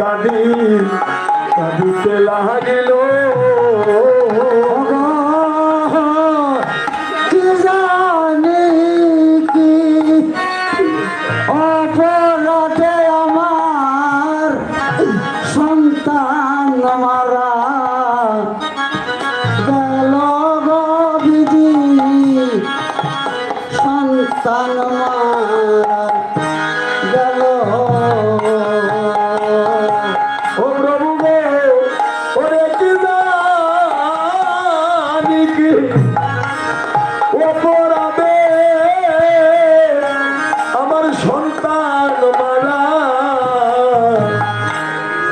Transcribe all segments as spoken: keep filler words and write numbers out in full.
কাঁদি, কাঁদিতে লাগিল। কি জানি কি অপরাধে আমার সন্তান মারা গেল গো বিধি, সন্তান মারা গেল। ও প্রভু গো, ওরে কি জানি কি অপরাধে আমার সন্তান মারা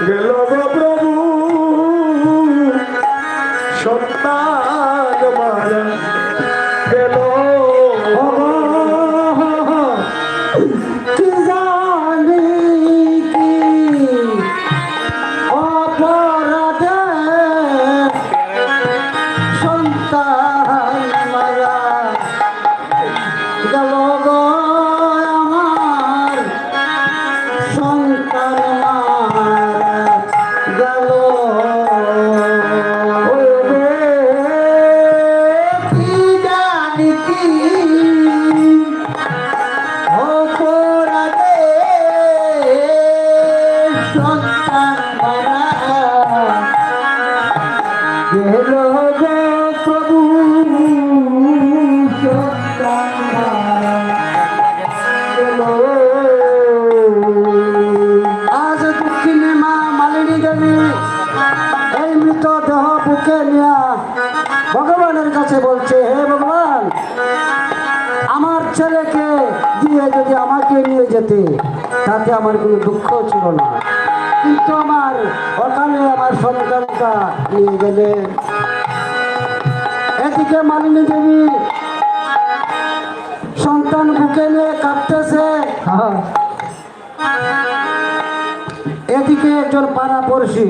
গেল গো প্রভু, সন্তান মারা গেল। কি জানি কি অপরাধে সন্তান মারা গেল গো আমার, সন্তান মারা গেল। ওরে কি জানি কি অপরাধে সন্তান মারা গেল গো প্রভু, সন্তান মারা গেল। আজ দুঃখিনী মা মালিনী দেবী এই মৃত দেহ বুকে নিয়া ভগবানের কাছে বলছে, হে ভগবান, আমার ছেলেকে দিয়ে যদি আমাকে নিয়ে যেতে, তাতে আমার কোনো দুঃখ ছিল না, কিন্তু আমার অকালে আমার সন্তানটা নিয়ে গেলে। এদিকে মালিনী দেবী সন্তান বুকে নিয়ে কাঁদতেছে। এদিকে একজন পাড়া পড়শি,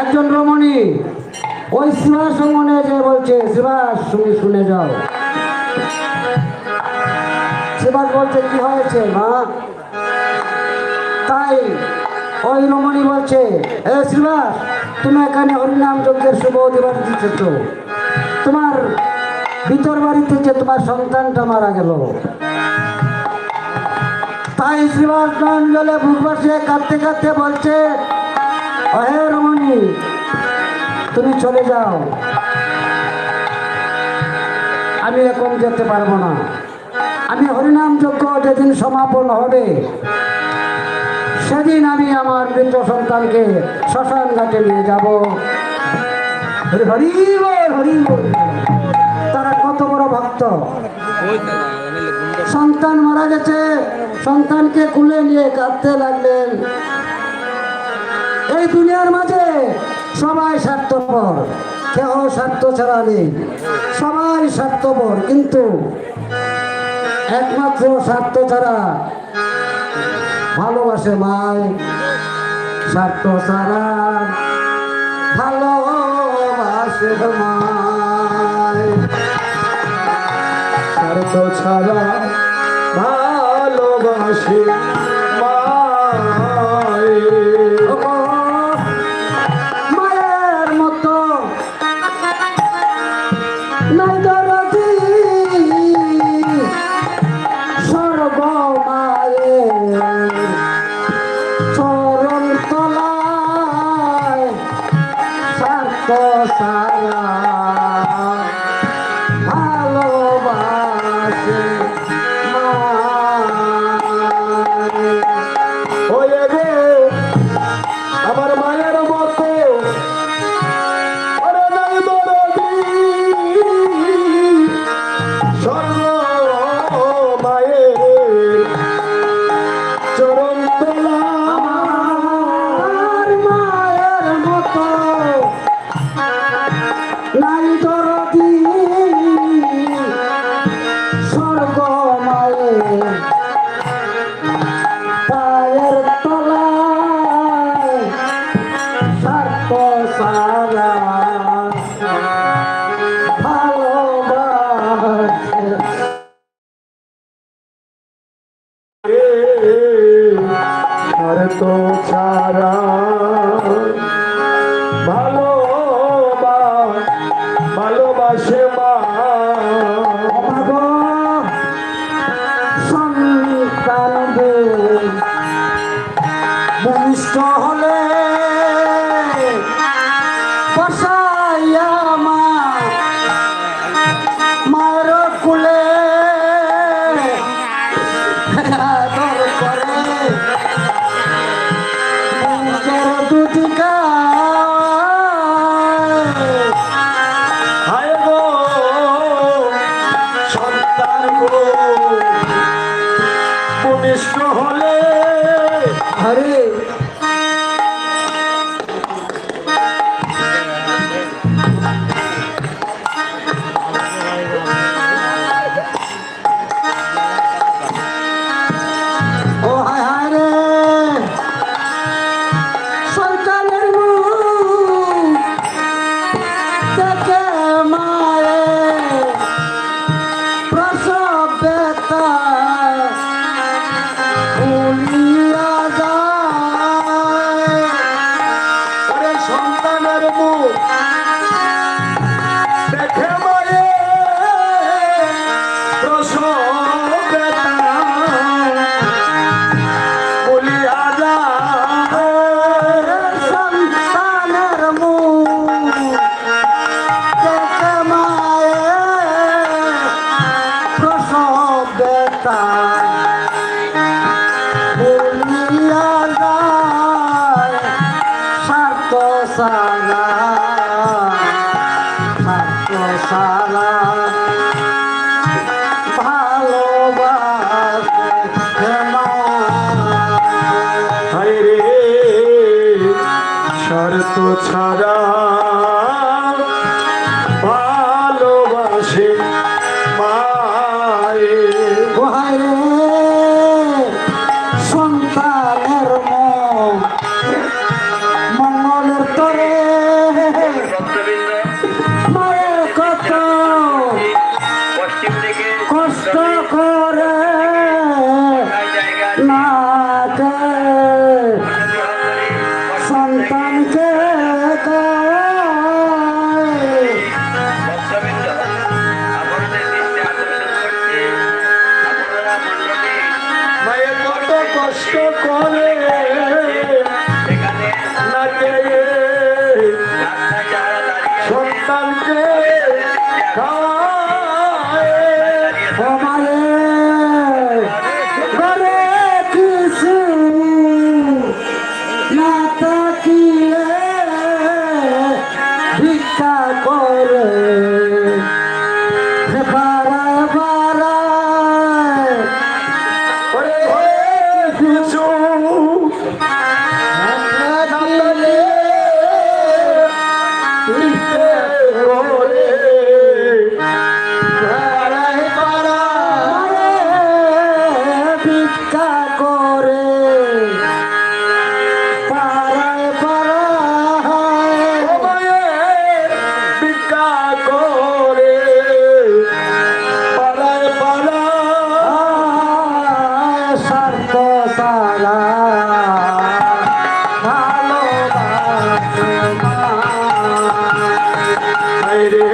একজন রমণী ওই শ্রীবাস সঙ্গনে যে বলছে, শ্রীবাস, তুমি শুনে যাও। শ্রীবাস বলছে, কি হয়েছে মা? তাই ওই রমণী বলছে, এ শ্রীবাস, তুমি এখানে হরিনাম যজ্ঞের শুভ অধিবাস দিচ্ছ তো, তোমার ভিতর বাড়িতে যে তোমার সন্তানটা মারা গেল। তাই শ্রীবাস নয়ন জলে বুক ভাসিয়ে কাঁদতে কাঁদতে বলছে, হে রমণী, তুমি চলে যাও, আমি এখন যেতে পারবো না। আমি হরিনাম যজ্ঞ যেদিন সমাপন হবে, সেদিন আমি আমার মৃত সন্তানকে শ্মশান ঘাটে নিয়ে যাব। হরি হরি বল, হরি বল। তারা কত বড় ভক্ত। সন্তান মারা গেছে, সন্তানকে কুলে নিয়ে কাঁদতে লাগলেন। এই দুনিয়ার মাঝে সবাই স্বার্থপর, কেউ স্বার্থ ছাড়া নেই, সবাই স্বার্থপর, কিন্তু একমাত্র স্বার্থ ছাড়া ভালোবাসে মায়, স্বার্থ ছাড়া ভালোবাসে মায়, স্বার্থ ছাড়া ভালোবাসে মায়। ও মায়ের মতো নাই দরদি স্বর্গ মায়ের চরণ তলায় স্বার্থ ছাড়া ভালোবাসে মায়। ওরে গো, আমার মায়ের মতো ওরে নাই দরদি, স্বর্গ মায়ের চরণ তলা। আমার মায়ের মতো নাই দরদি, স্বর্গ মায়ের পায়ের তলায় স্বার্থ ছাড়া ভালোবাসে। সন্তানের মুখ দেখে মায়ে প্রসব ব্যথা ভুলিয়া যায়। সন্তানের মুখ দেখে মায়ে প্রসব ব্যথা ভুলিয়া যায়। স্বার্থ ছাড়া, স্বার্থ ছাড়া ভালোবাসে মা। হায় রে, স্বার্থ ছাড়া ভালোবাসে মায়ে। ও হায় রে, সন্তানের মন মঙ্গলের তরে মায়ের কত কষ্ট করে নাতে সন্তানকে দেয়। মায়ে কত কষ্ট করে নাতে সন্তানকে খাওয়ায়। ও মায়ে, ঘরে কিছু না থাকিলে ভিক্ষা করে পাড়ায় পাড়ায়। ওরে ঘরে কিছু না থাকিলে ভিক্ষা করে পাড়ায় পাড়ায় ভিক্ষা করে। পাড়ায় পাড়ায় ও মায়ে ভিক্ষা করে, পাড়ায় পাড়ায় স্বার্থ ছাড়া ভালোবাসে মা। হায় রে,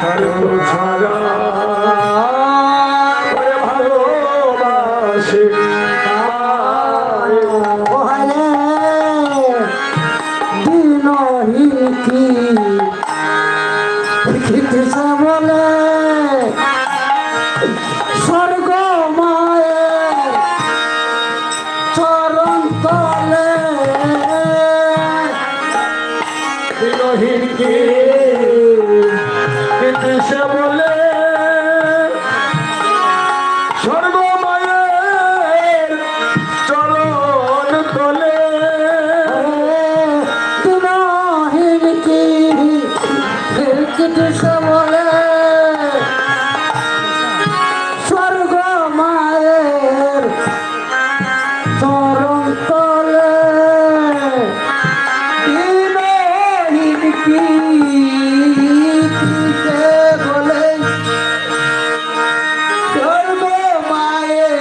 স্বার্থ ছাড়া ওরে ভালোবাসে। ও হায় রে, দিনহীন কি দেখিতেছে বলে স্বর্গ মায়ের চরণ তলে। দিনহীন কি দেখিতেছে বলে স্বর্গ মায়ের চরণ তলে। দিনহীন কি দেখিতেছে বলে স্বর্গ মায়ের চরণ তলে। দিনহীন কি দেখিতেছে বলে স্বর্গ মায়ের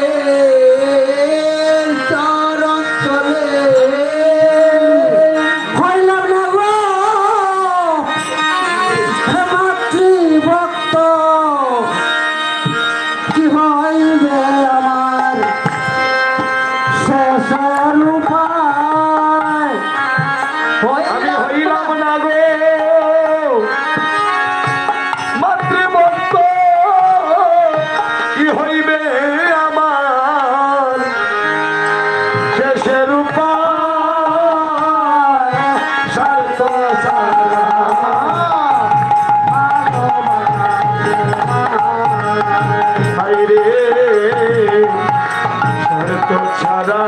চরণ তলে। হইলাম না গো, হে মাতৃভক্ত, কি হইবে আমার শেষের উপায়? আমি হইলাম না গো মাতৃভক্ত, কি হইবে আমার শেষের উপায়? স্বার্থ ছাড়া ভালোবাসা হায় রে, স্বার্থ ছাড়া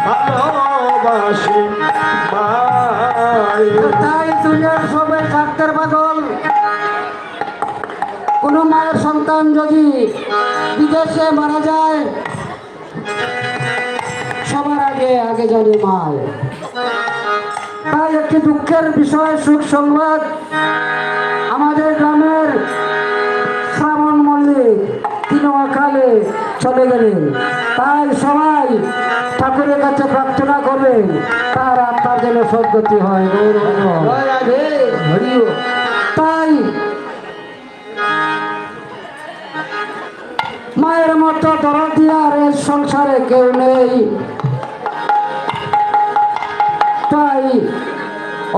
ভালোবাসি মাই। তাই দুনিয়ার সবাই স্বার্থের পাগল। কোনো মায়ের সন্তান যদি বিদেশে মারা যায়, সবার আগে, আগে জানে মায়। তাই একটি দুঃখের বিষয়, শোক সংবাদ, আমাদের গ্রামের শ্রাবণ মল্লিক, তিনি অকালে চলে গেলেন। তাই সবাই ঠাকুরের কাছে প্রার্থনা করবেন, তার আত্মার যেন সদ্গতি হয়। গৌর হরি হরি। তাই মায়ের মতো দরদি আর এই সংসারে কেউ নেই। তাই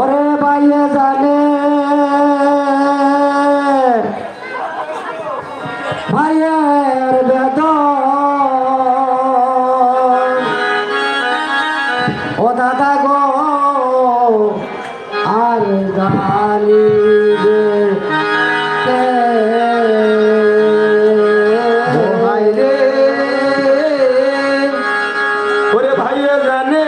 ওরে ভাইয়ে জানে, ভাইয়ের বেদন। ও দাদা গো, আর জানি যে কে। ও ভাই রে, ওরে ভাইয়ে জানে,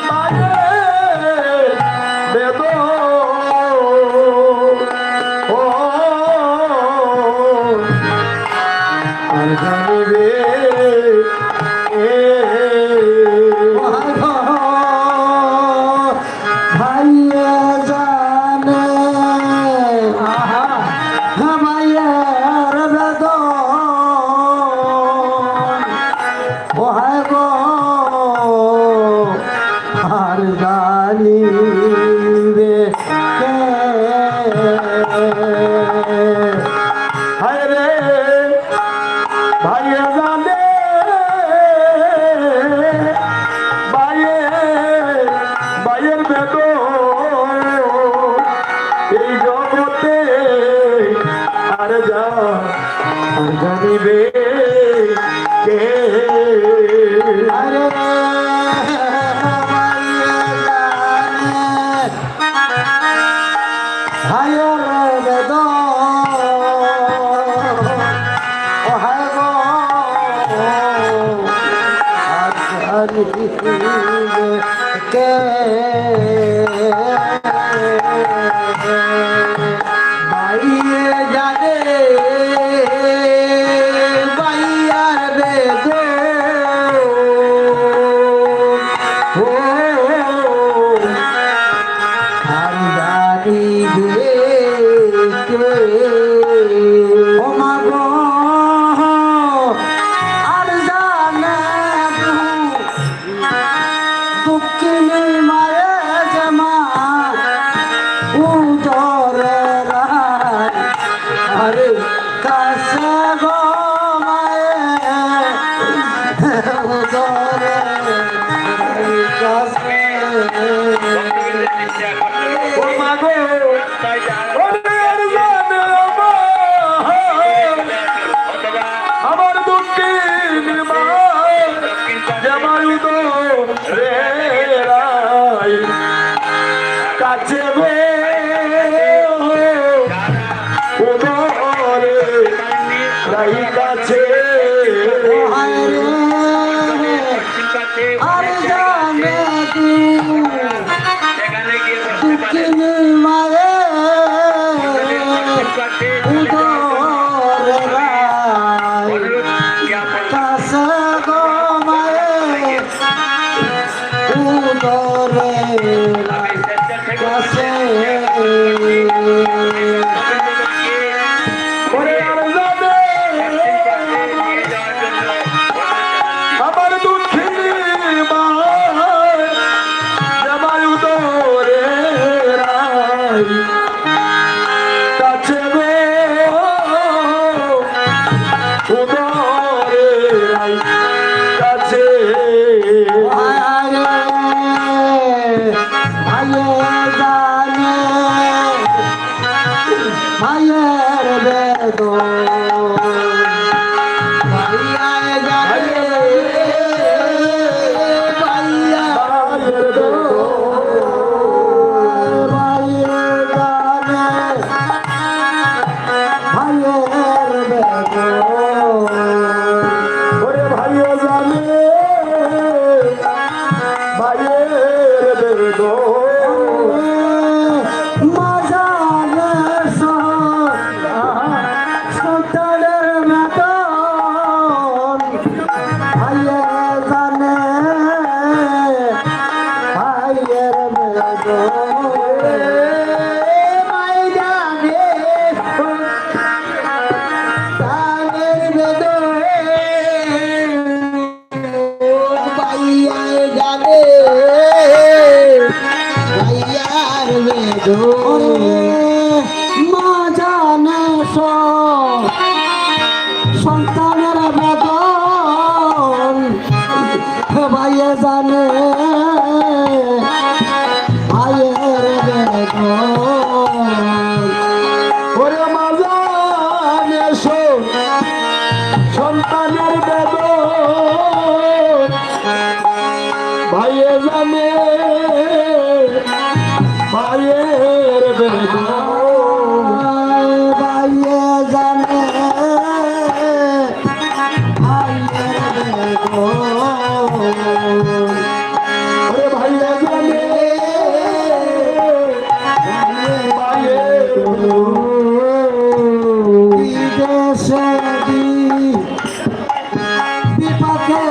ভাইয়ে বেদন। ও আর জানিবে এ ভাইয়ে জানে, আহা, ভাইয়ের বেদন। ও হায় গো, আর জানিবে কে? হায় রে, ভাইয়ে জানে, ভাইয়ে, ভাইয়ের বেদন এই জগতে আর যা, আর জানিবে কে? আরে ভাইয়ে জানে, ভাইয়ের বেদন। ও হায় গো, আর জানিবে কে? ভাইয়ে জানে, ভাইয়ার বেদন। ও আর জানিবে কে? ও মা গো, আর জানে দুঃখিনী মায়ে যে মা উদরে রায়। আরে কাছে গো মায়ে উদরে কাছে। ও মা গো, ওরে আর জানে আমার, আমার দুঃখিনী মা, যে মা উদরে রায়। কাছে গো, উদরে রায় কাছে। আর জানে দুঃখিনী মায়ে উদরে রায় কাছে গো মায়ে উদরে কাছে। ওরে আর জানে আমার দুঃখিনী মা, যে মা উদরে রায় কাছে গো, উদরে রায় কাছে। আরে, আরে, জানে। ভাইয়ে জানে ভাইয়ের বেদন। ওরে মা জানে সন্তানের বেদন। ভাইয়ে জানে ভাইয়ের বেদন। ভাইয়ে জানে ভাইয়ের বেদন। ওরে ভাইয়ে জানে ভাইয়ের বেদন। বিদেশে বি-, বিপাকে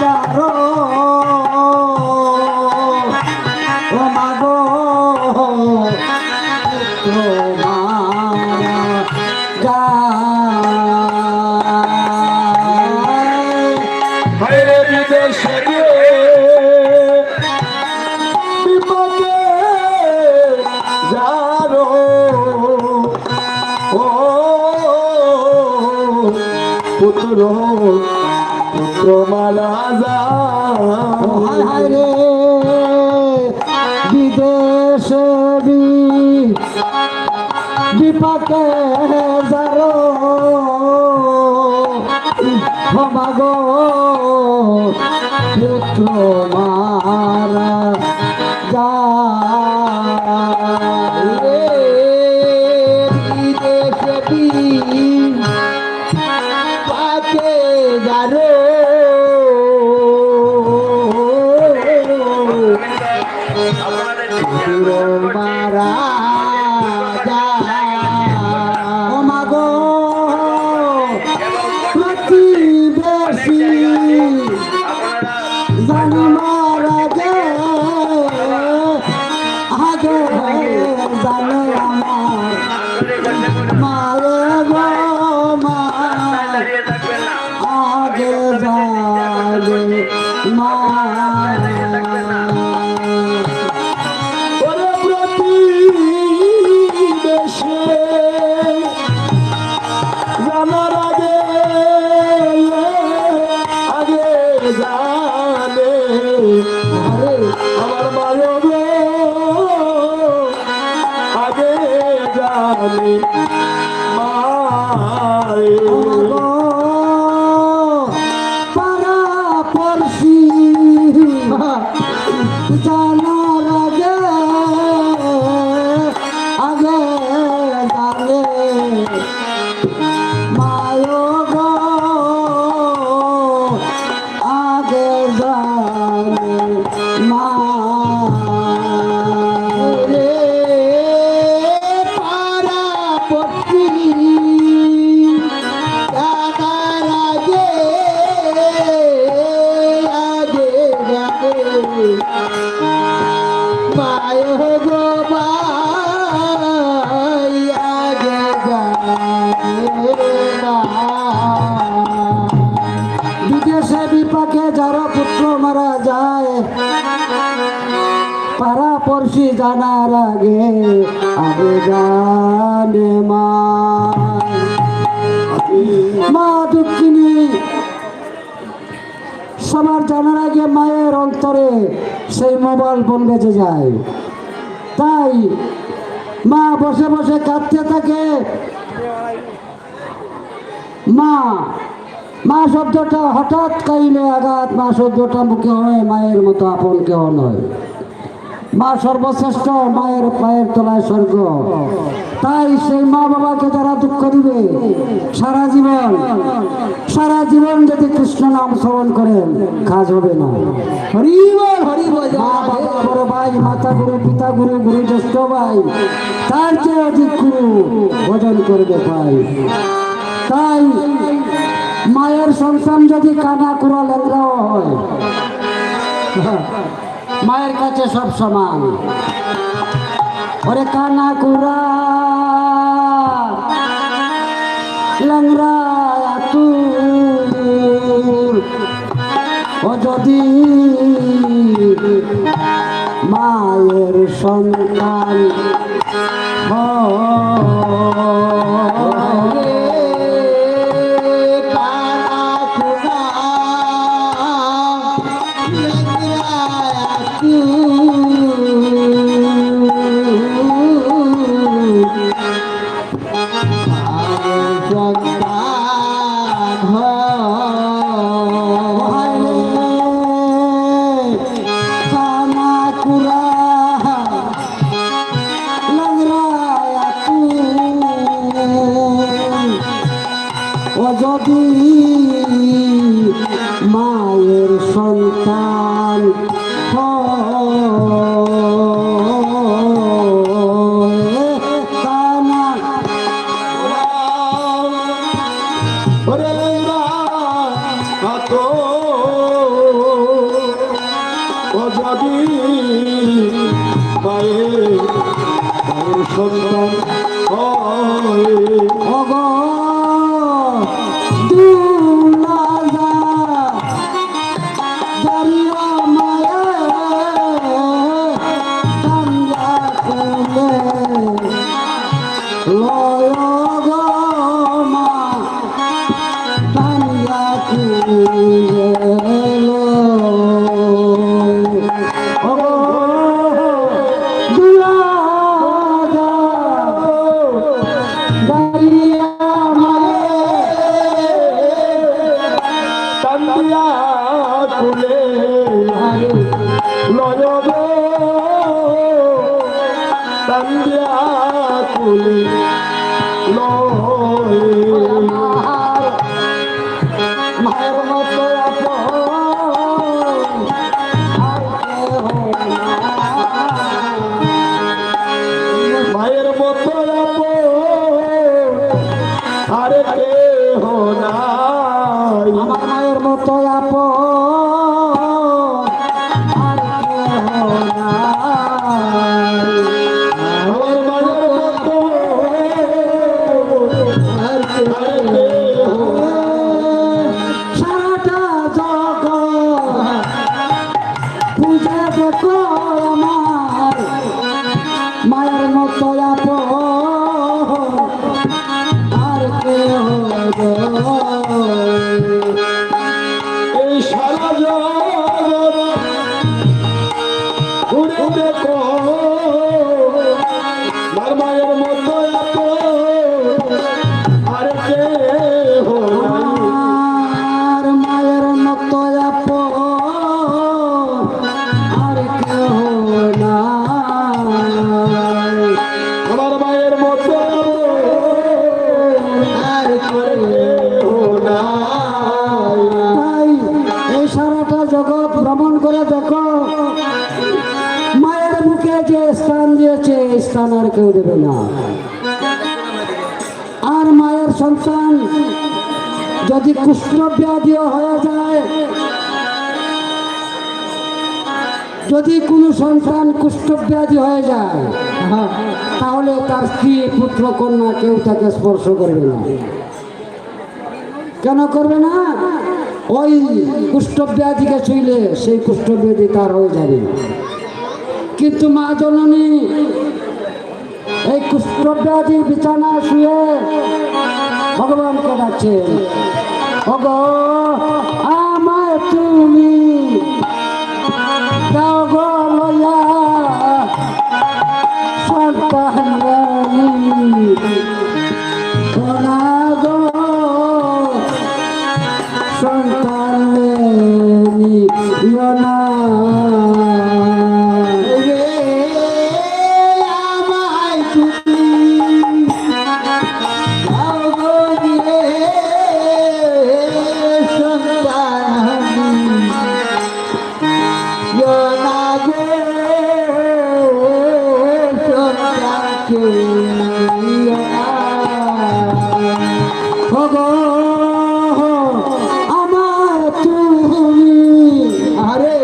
যারো, ও মা গো, পুত্র মারা যায়। হায়রে বিদেশে গিয়ে বিপাকে যারো, ও পুত্র, পুত্র মারা যায়। হায় হায় রে, বিদেশে বি-, বিপাকে যারো, ও মা গো, পুত্র মারা যায়। বিদেশে বি-, পাকে যারো, মারা যায়। ও মা গো, প্রতিবেশী জানি মারা যায়। আগে জানে আমার মারে গো মা, আগে জানে মা। ওরে প্রতিবেশী জানার আগে, আগে জানে। আরে আমার মায়ো গো, আগে জানে মায়। ও মা গো, পাড়া পড়শি জানার আগে, আগে জানে মায়ো গো, আগে জানে মা। রে পাড়া পড়শি জানার আগে, আগে জানে মায় গো ভাই, আগে জানে মা। বিদেশে বিপাকে যারো পুত্র মারা যায়, পাড়া পড়শি জানার আগে, আগে জানে মা। মা দুঃখিনী সবার জানার আগে মায়ের অন্তরে সেই মৌবাল বন বেজে যায়। তাই মা বসে বসে কাঁদতে থাকে। মা, মা শব্দটা হঠাৎ কাইলে আঘাত, মা শব্দটা মুখে হয়, মায়ের মতো আপন কেউ নয়। মা সর্বশ্রেষ্ঠ, মায়ের পায়ের তলায় স্বর্গ। তাই সেই মা বাবাকে যারা দুঃখ দিবে সারা জীবন, সারা জীবন যদি কৃষ্ণ নাম স্মরণ করেন, কাজ হবে না। হরি বল, হরি বল, মা বাবা, বড় ভাই, মাতা গুরু, পিতা গুরু, গুরু জ্যেষ্ঠ ভাই, তার চেয়ে অধিক গুরু ভজন করবে ভাই। তাই মায়ের সন্তান যদি কানা কুড়া লেংড়া হয়, মায়ের কাছে সব সমান। ওরে কানা কুড়া লেংড়া তুই, ও যদি মায়ের সন্তান হয়, কানা কুড়া সন্তান হয় কানা। ওরে লেংড়া, আতো, ও যদি মায়ের, মায়ের সন্তান হয়। ওগো দুলাল, জারিয়া মায়ে টানিয়া তুলে লয় গো মা, টানিয়া তুলে লয়। ও গো দুলাল, জারিয়া মায়ে টানিয়া তুলে লয় গো, টানিয়া তুলে লয়। মায়ের মতো আপন আর কেহ নাই। মায়ের মতো আপন আর কেহ নাই। আমার মায়ের মতো আপন আর কেহ নাই। আমার মায়ের মতো আর কেহ নাই। সারাটা জগৎ খুঁজে দেখো আমার মায়ের মতো আপন আর কেহ নেই। এই সারা জগৎ ঘুরে দেখো, আমার মায়ের মতো আপন আর কেহ নাই। আমার মায়ের মতো আপন আর কেহ নাই। আমার মায়ের মতো আর কেহ নাই। তাই এই সারাটা জগৎ ভ্রমণ করে দেখো, মায়ের বুকে যে স্থান দিয়েছে, এই স্থান আর কেউ দেবে না। আর মায়ের সন্তান যদি কুষ্ঠ ব্যাধি হয়ে যায়, যদি কোনো সন্তান কুষ্ঠ ব্যাধি হয়ে যায়, হ্যাঁ, তাহলে তার স্ত্রী, পুত্র, কন্যা কেউ তাকে স্পর্শ করবে না। কেন করবে না? ওই কুষ্ঠ ব্যাধিকে ছুঁইলে সেই কুষ্ঠ ব্যাধি তার হয়ে যাবে। কিন্তু মা জননী এই কুষ্ঠ ব্যাধি বিছানা শুয়ে ভগবানকে ডাকছেন, "ওগো, আমায় তুমি দাও গো লইয়া সন্তান নেই, সোনা গো, সন্তান নেই, ইয়ো না রে, আমায় তুমি দাও গো রে, সন্তান নেই।" ইয়ো না গো, সন্তানকে নিও না। ওগো, আমার তুমি, আরে,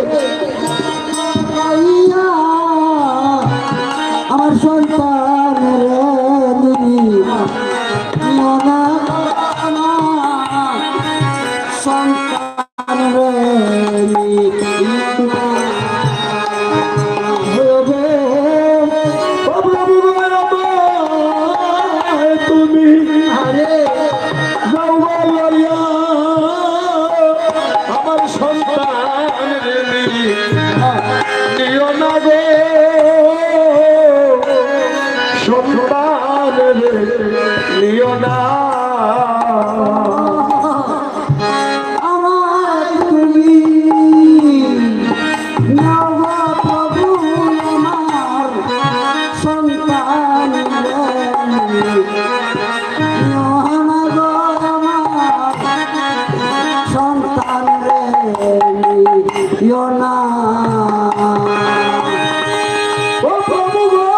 ইও না। ও প্রভু গো,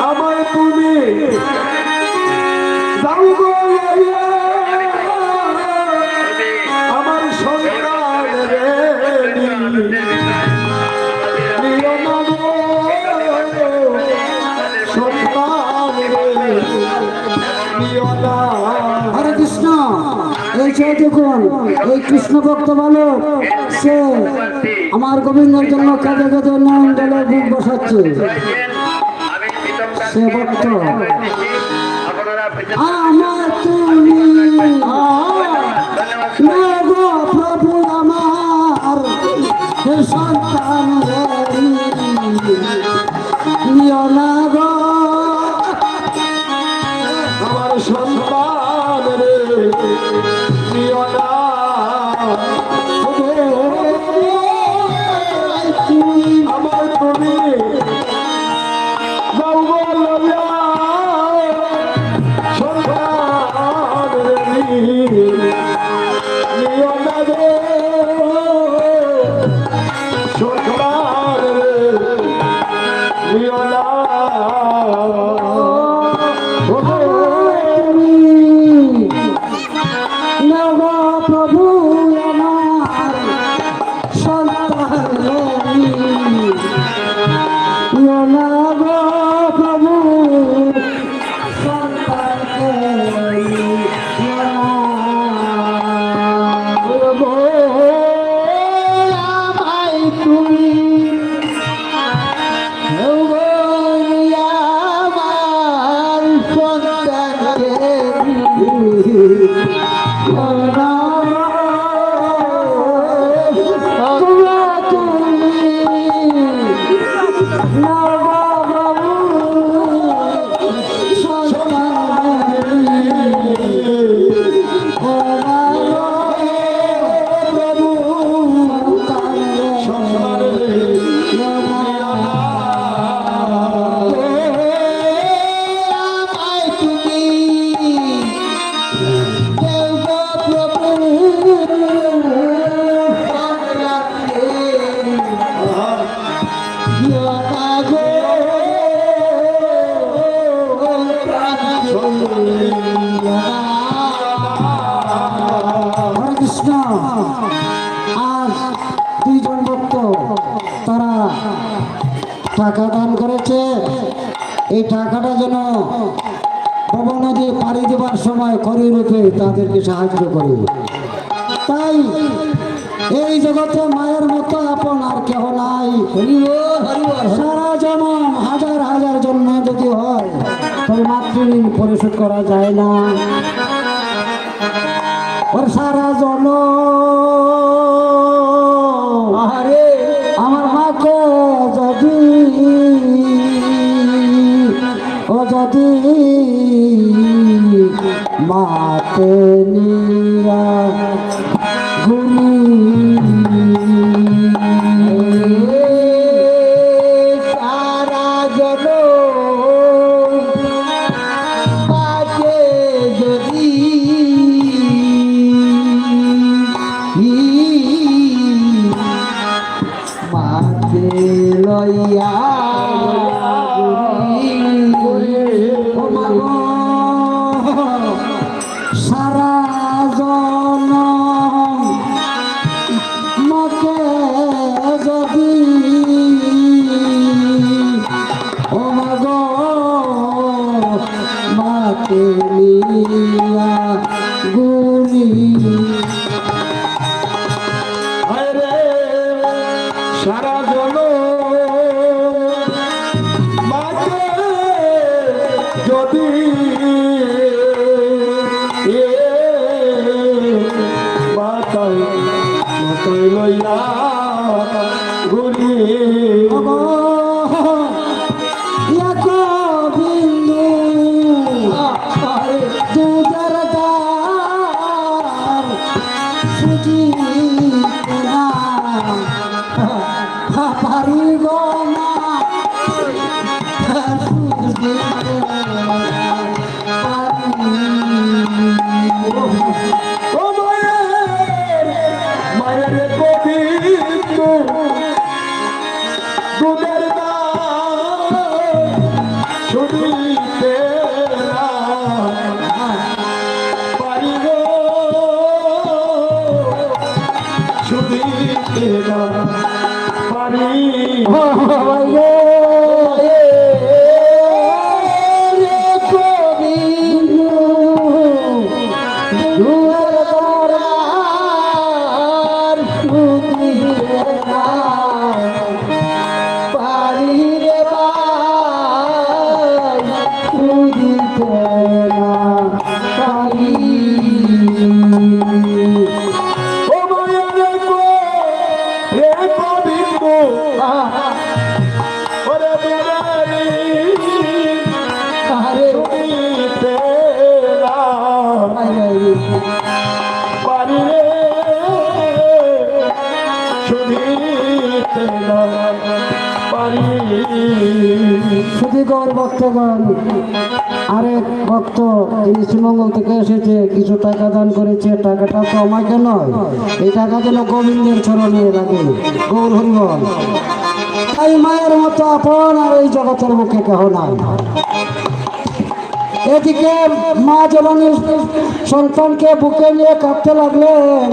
আমায় তুমি দাও গো লইয়া, আমার সন্তান রে নিও না গো, সন্তান রে নিও না। হরে কৃষ্ণ। এই যে দেখুন, এই কৃষ্ণ ভক্ত বালক, সে আমার গোবিন্দর জন্য কাঁদে কাঁদে নয়ন জলে বুক বসাচ্ছে। সে ভক্ত। আমার তুমি, ও গো প্রভু আমার, সন্তান রে। নিও না গো, আমার সন্তান রে, নিও না। আমার তুমি যাও গো লইয়া, সন্তান রে, নিও না গো। সন্তান রে, নিও না। ও গো, তুমি নেও গো প্রভু আমার সন্তান রে, নিও না গো প্রভু। সন্তানকে নিও না। ও গো, আমায় তুমি দেও গো আমার সন্তানকে নিও না। ও গো, তুমি নেও গো প্রভু। হরে কৃষ্ণ। আর দুইজন ভক্ত, তারা টাকা দান করেছে। এই টাকাটা যেন ভব নদী পাড়ি দেবার সময় খড়ি রূপে তাদেরকে সাহায্য করে। তাই এই জগতে মায়ের মতো আপন আর কেহ নাই। হরি বল, হরি বল, হরি বল। সারা জনম হাজার হাজার জন্ম যদি হয়, তবে মাতৃঋণ পরিশোধ করা যায় না। ওর সারা জনম আরে আমার মাকে যদি, ও যদি মাতে নিয়া ঘুরি। সারা জনম পাশে যদি মাঝে লইয়া ঘুরি। ও মা গো, সারা জনম মাকে যদি, ও মা গো, মাকে নিয়া ঘুরি। হায় রে, সারা জনম মাকে যদি এ মাতাল মাতাল লইয়া ঘুরি। এক বিন্দু দুধের ধার সুজি না পারি গো না। সুজি ও মায়ের, মায়ের কবি পারি। ও ভাই রে, রে কবি, দুয়ার দরবার শুধিতে না পারি রে ভাই, শুধিতে না পারি। ও মায়া রে কো, রে গোবিন্দ, ওরে বিহারি, আরে শুধিতে না পারি রে, শুধিতে না পারি। শুধু গৌর ভক্তগণ, আরেক ভক্ত, তিনি শ্রীমঙ্গল থেকে এসেছে, কিছু টাকা দান করেছে। টাকাটা তো আমাকে নয়, এই টাকা যেন গোবিন্দের চরণে লাগে। গৌর হরি বল। তাই মায়ের মতো আপন আর এই জগতের বুকে কেহ নাই। এদিকে মা জননী সন্তানকে বুকে নিয়ে কাঁদতে লাগলেন,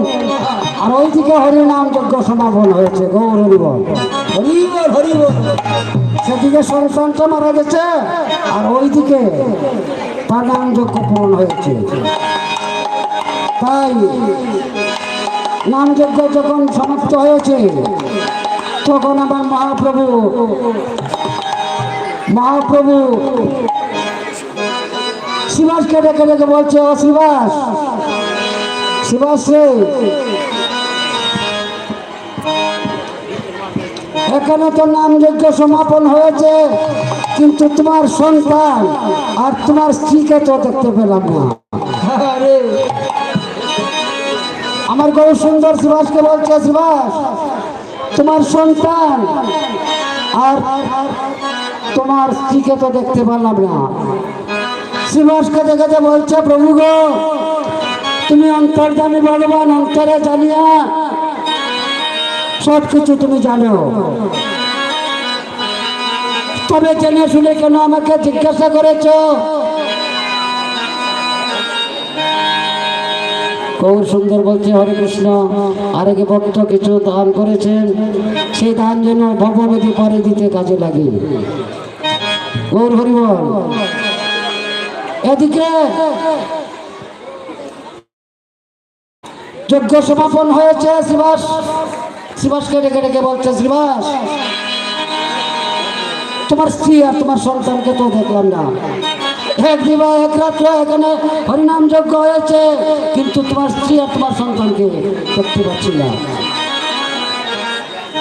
আর ওইদিকে হরিনাম যজ্ঞ সমাপন হয়েছে। গৌর হরি বল। হরি বল, হরি বল। সেদিকে সন্তানটা মারা গেছে, আর ওইদিকে তার নাম যজ্ঞ পূরণ হয়েছে। তাই নাম যজ্ঞ যখন সমাপ্ত হয়েছে, তখন আমার মহাপ্রভু, মহাপ্রভু শ্রীবাসকে ডেকে ডেকে বলছে, "ও শ্রীবাস, শ্রীবাস রে, এখানে তো নাম যজ্ঞ সমাপন হয়েছে, কিন্তু তোমার সন্তান আর তোমার স্ত্রীকে তো দেখতে পেলাম না।" আরে, আমার গৌর সুন্দর শ্রীবাসকে বলছে, "শ্রীবাস, তোমার সন্তান আর তোমার স্ত্রীকে তো দেখতে পেলাম না।" শ্রীবাস কাঁদতে কাঁদতে বলছে, "প্রভু গো, তুমি অন্তর্যামী ভগবান, অন্তরে জানিয়া সব কিছু তুমি জানো, তবে জেনে শুনে কেন আমাকে জিজ্ঞাসা করেছ?" গৌর সুন্দর বলছে, "হরে কৃষ্ণ, আরেক ভক্ত কিছু দান করেছেন, সেই দান যেন ভবনদী পাড়ি দিতে কাজে লাগে।" গৌর হরি বল। এদিকে যজ্ঞ সমাপন হয়েছে। শ্রীবাস, শ্রীবাসকে ডেকে ডেকে বলছে, "শ্রীবাস, তোমার স্ত্রী আর তোমার সন্তানকে তো দেখলাম না। এক দিবা এক রাত্র এখানে হরিনাম যজ্ঞ হয়েছে, কিন্তু তোমার স্ত্রী আর তোমার সন্তানকে দেখতে পাচ্ছি না।"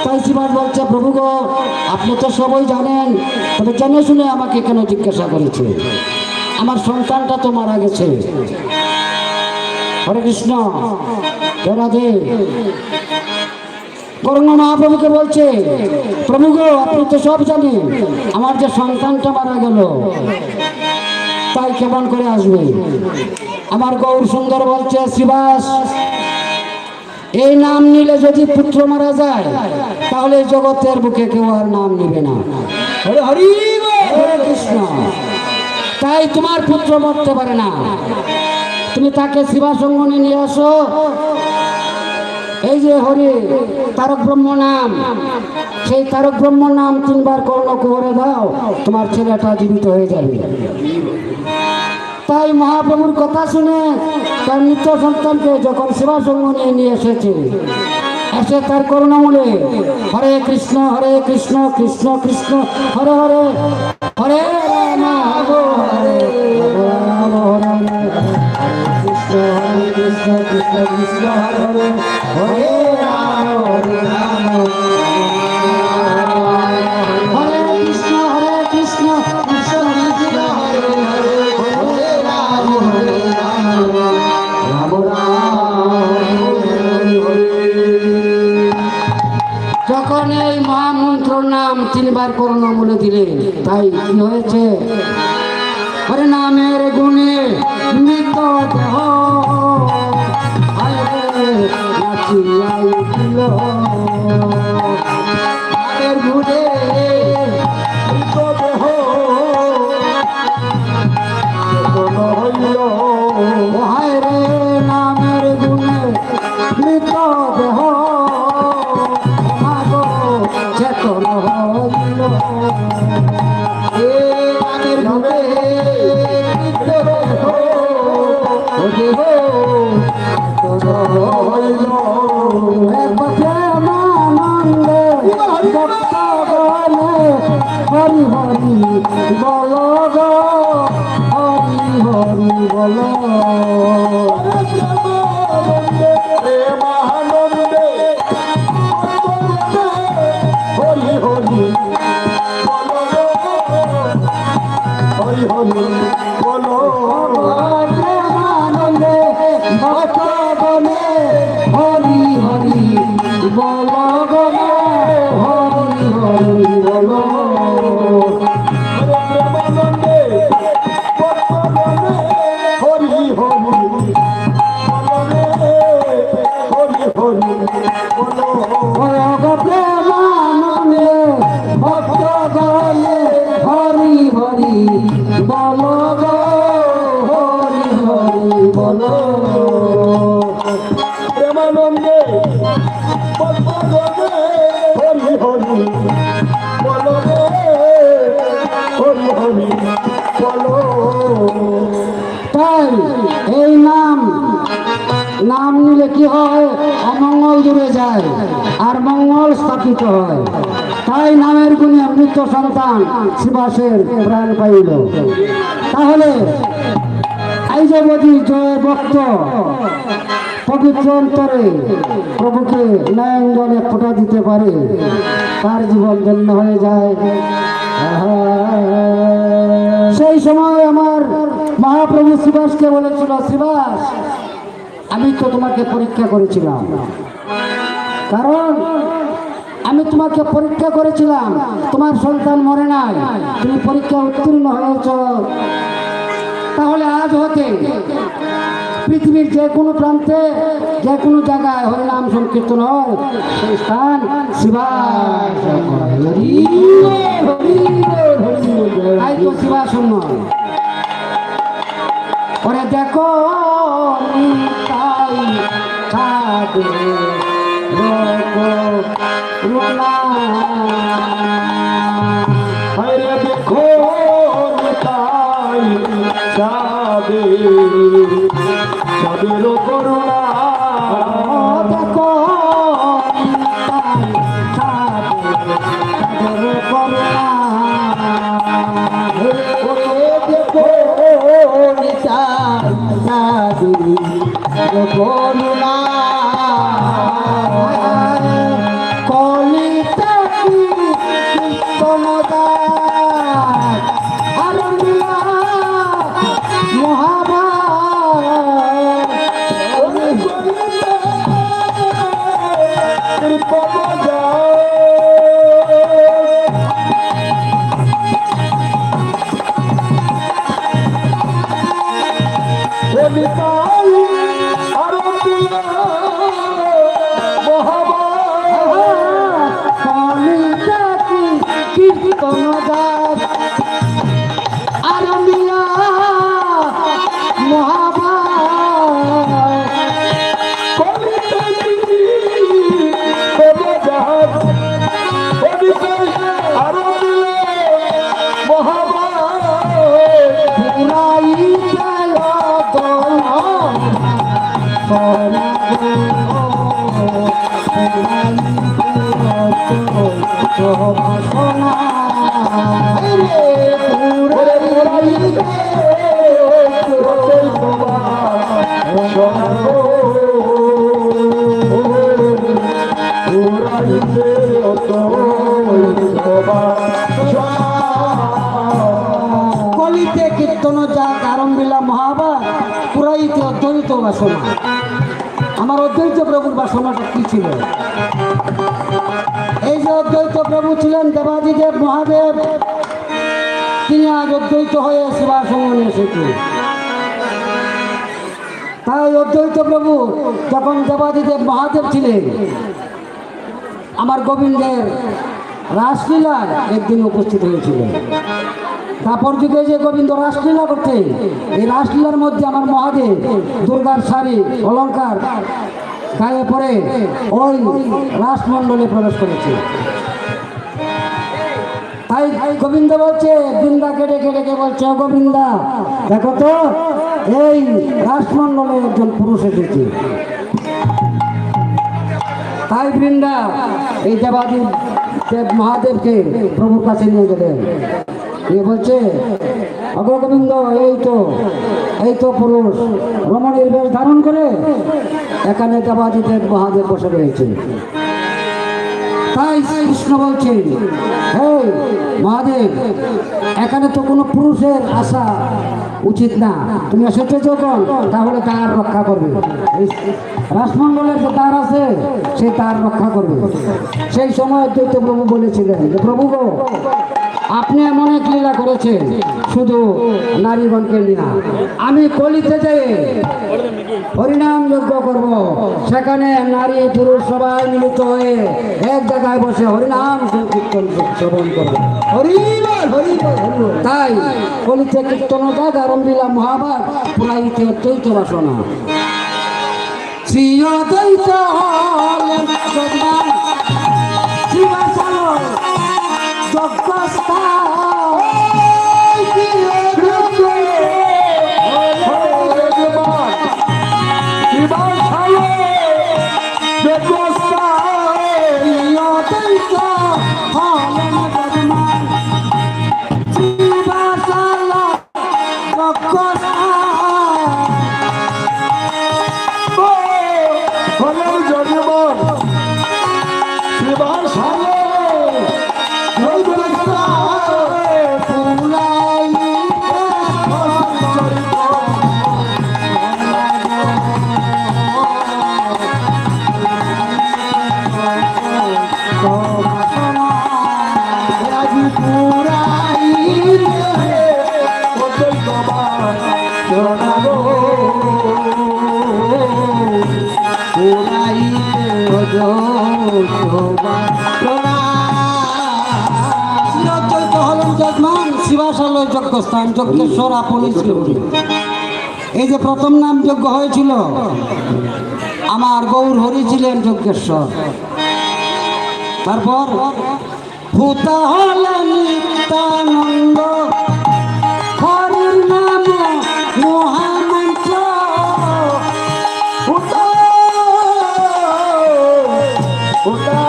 তাই শ্রীবাস বলছে, "প্রভু গো, আপনি তো সবই জানেন, তবে জেনে শুনে আমাকে কেন জিজ্ঞাসা করেছে? আমার সন্তানটা তো মারা গেছে।" হরে কৃষ্ণ, জয় রাধে। গৌরাঙ্গ মহাপ্রভুকে বলছে, "প্রভু গো, আপনি তো সব জানেন, আমার যে সন্তানটা মারা গেল, তাই কেমন করে আসবে?" আমার গৌর সুন্দর বলছে, "শ্রীবাস, এই নাম নিলে যদি পুত্র মারা যায়, তাহলে এই জগতের বুকে কেউ আর নাম নিবে না।" হরে হরি বল। হরে কৃষ্ণ। তাই তোমার পুত্র মরতে পারে না, তুমি তাকে শ্রীবাস অঙ্গনে নিয়ে আসো। এই যে হরি, তারক ব্রহ্ম নাম, সেই তারক ব্রহ্ম নাম তিনবার কর্ণ কুহরে দাও, তোমার ছেলেটা জীবিত হয়ে যাবে। তাই মহাপ্রভুর কথা শুনে তার মৃত সন্তানকে যখন শ্রীবাস অঙ্গনে নিয়ে এসেছে, এসে তার কর্ণমূলে, "হরে কৃষ্ণ, হরে কৃষ্ণ, কৃষ্ণ কৃষ্ণ, হরে হরে, হরে রাম, হরে রাম, হরে রাম, হরে কৃষ্ণ, হরে কৃষ্ণ, কৃষ্ণ কৃষ্ণ, হরে হরে, হরে রাম, হরে রাম, হরে কৃষ্ণ, হরে কৃষ্ণ, কৃষ্ণ কৃষ্ণ, হরে হরে, হরে রাম, হরে রাম, রাম রাম, হরে হরে।" যখন এই মহামন্ত্র নাম তিনবার কর্ণমূলে দিলে, তাই কি হয়েছে? হরে নামের গুণে মৃত দেহ, হায় রে, নাচিয়া উঠিল। নামের গুণে মৃত দেহ চেতন হইল। ও হায় রে, নামের গুণে মৃত দেহ ভক্তগণে হরি হরি বল গো, হরি হরি বল। প্রেমানন্দে হরি হরি বল গো, হরি হরি বল। প্রেমানন্দে ভক্তগণে হরি হরি বল গো, হরি হরি বল। প্রেমানন্দে ভক্তগণে হরি হরি বল রে, হরি হরি বল। প্রেমানন্দে ভক্তগণে হরি হরি বল গো, হরি হরি বল। প্রেমানন্দে ভক্তগণে হরি হরি বল রে, হরি হরি বল। তাই এই নাম, নাম নিলে কি হয়? অমঙ্গল দূরে যায় আর মঙ্গল স্থাপিত হয়। তাই নামের গুণে মৃত সন্তান শ্রীবাসের প্রাণ পাইল। তাহলে এই যে যদি জয় ভক্ত পবিত্র অন্তরে প্রভুকে নয়ন জলে ফোঁটা দিতে পারে, তার জীবন ধন্য হয়ে যায়। সেই সময় আমার মহাপ্রভু শ্রীবাসকে বলেছিল, "শ্রীবাস, আমি তো তোমাকে পরীক্ষা করেছিলাম, কারণ আমি তোমাকে পরীক্ষা করেছিলাম, তোমার সন্তান মরে নাই, তুমি পরীক্ষা উত্তীর্ণ হয়েছ।" তাহলে আজ হতে পৃথিবীর যে কোনো প্রান্তে, যে কোনো জায়গায় হরিনাম সংকীর্তন হয়, সেই স্থান শ্রীবাস। হরি হরি হরি। তাই তো শ্রীবাস সম্মান। ওরে দেখো নিতাই চাঁদের করুণা। আরে দেখো নিতাই চাঁদের, চাঁদের করুণা। দেখো নিতাই চাঁদের, চাঁদের করুণা। ওরে দেখো নিতাই চাঁদের করুণা। কলিতে কীর্তন গায় আর মিয়া মহাভাব। কলিতে কীর্তন গায়। কলিতাই আর মিয়া মহাভাব। কলিতাই কীর্তন গায় আর মিয়া মহাভাব। কলিতাই কীর্তন গায়। কলিতাই আর মিয়া মহাভাব। পুরাই গেল দল। কলিতে কীর্তন জাত আরম্ভিলা মহাভাব, পুরাইতে অদ্বৈত বাসনা। আমার অদ্বৈত প্রভুর বাসনাটা কি ছিল? এই যে অদ্বৈত প্রভু ছিলেন দেবাদিদেব মহাদেব, তিনি আজ অদ্বৈত হয়ে শ্রীবাস ভবনে এসেছেন। তাই অদ্বৈত প্রভু যখন দেবাদিদেব মহাদেব ছিলেন, আমার গোবিন্দের রাসলীলায় একদিন উপস্থিত হয়েছিল। দ্বাপর যুগে যে গোবিন্দ রাসলীলা করতেন, এই রাসলীলার মধ্যে আমার মহাদেব দুর্গার শাড়ি অলংকার গায়ে পরে ওই রাসমণ্ডলে প্রবেশ করেছে। তাই গোবিন্দ বলছে, বৃন্দাকে ডেকে ডেকে বলছে, "ও গোবিন্দা, দেখো তো, এই রাসমণ্ডলে একজন পুরুষ এসেছে।" তাই বৃন্দা এই দেবাদিদেব মহাদেবকে প্রভুর কাছে নিয়ে গেলেন। নিয়ে বলছে, "অগো গোবিন্দ, এই তো, এই তো পুরুষ, রমণীর বেশ ধারণ করে এখানে দেবাদিদেব মহাদেব বসে রয়েছে।" তাই কৃষ্ণ বলছে, "হে মহাদেব, এখানে তো কোনো পুরুষের আসা উচিত না, তুমি এসেছো যখন, তাহলে দ্বার রক্ষা করবে।" এই রাসমণ্ডলের যে দ্বার আছে, সেই দ্বার রক্ষা করবে। সেই সময় অদ্বৈত প্রভু বলেছিলেন যে, "প্রভু গো, আপনি এমন এক লীলা করেছেন, শুধু নারীগণকে নিয়ে। আমি কলিতে যেয়ে হরিনাম যজ্ঞ করব, সেখানে নারী পুরুষ সবাই মিলিত হয়ে এক জায়গায় বসে হরিনাম সংকীর্তন শ্রবণ করব।" হরি বল, হরি বল, হরি বল। তাই কলিতে কীর্তন জাগ আরম্ভিলা মহাভাগ, পুরাইতে অদ্বৈত বাসনা। শ্রী অদ্বৈত হলেন যজমান, শ্রীবাসালো যজ্ঞস্থান। শ্রী অদ্বৈত হলেন যজমান, শ্রীবাসালো শ্রী অদ্বৈত হলেন যজমান, শ্রীবাসালো যজ্ঞস্থান, যজ্ঞেশ্বর আপনি শ্রী হরি। এই যে প্রথম নাম যজ্ঞ হয়েছিল, আমার গৌর হরি ছিলেন যজ্ঞেশ্বর। তারপর হোতা হলেন নিত্যানন্দ, হরির নাম মহামন্ত্র। হোতা, হোতা,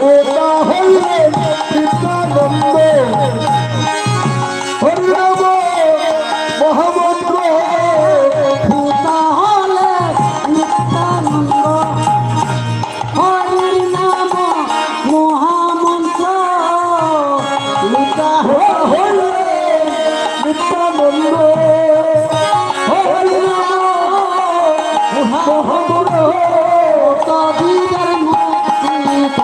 হোতা হলেন নিত্যানন্দ, হরিনাম মহামন্ত্র। হোতা হলেন নিত্যানন্দ, হরির নাম মহামন্ত্র। হোতা হলেন নিত্যানন্দ, হরিনাম মহামন্ত্র। ভক্তজীবের মুক্তি করো আনন্দ,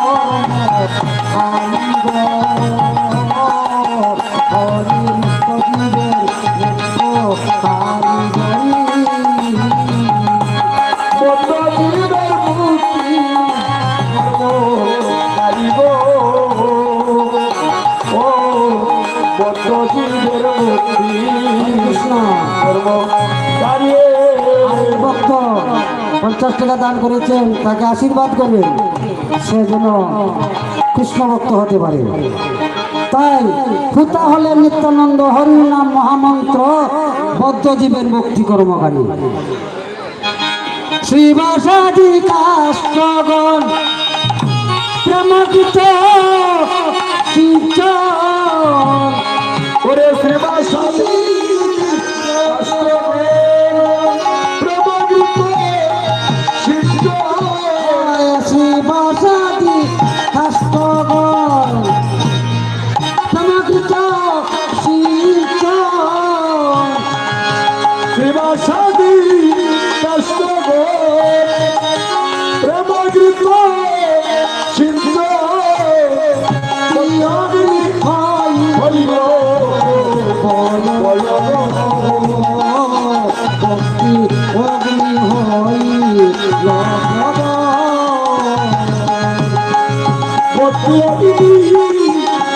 হরি ভক্তজীবের মুক্তি কারিগরি। ভক্তজীবের মুক্তি করো কারিগরি। ও ভক্তজীবের মুক্তি কৃষ্ণ। আর ভক্ত পঞ্চাশ টাকা দান করেছেন, তাকে আশীর্বাদ করবেন, সে যেন কৃষ্ণ ভক্ত হতে পারে। তাই হোতা হলেন নিত্যানন্দ, হরির নাম মহামন্ত্র, বদ্ধ জীবের মুক্তি কর্মকারী। শ্রীবাসাদি কাষ্ঠগণ প্রেমকৃত সিঞ্চন। ওরে শ্রীবাসাদি কাষ্ঠগণ প্রেমকৃত সিঞ্চন। শ্রীবাসাদি কাষ্ঠগণ প্রেমকৃত সিঞ্চন। শ্রীবাসাদি কাষ্ঠগণ প্রেমকৃত সিঞ্চন। হরি বল। ভক্তি অগ্নি হইল প্রবল। ভক্তি অগ্নি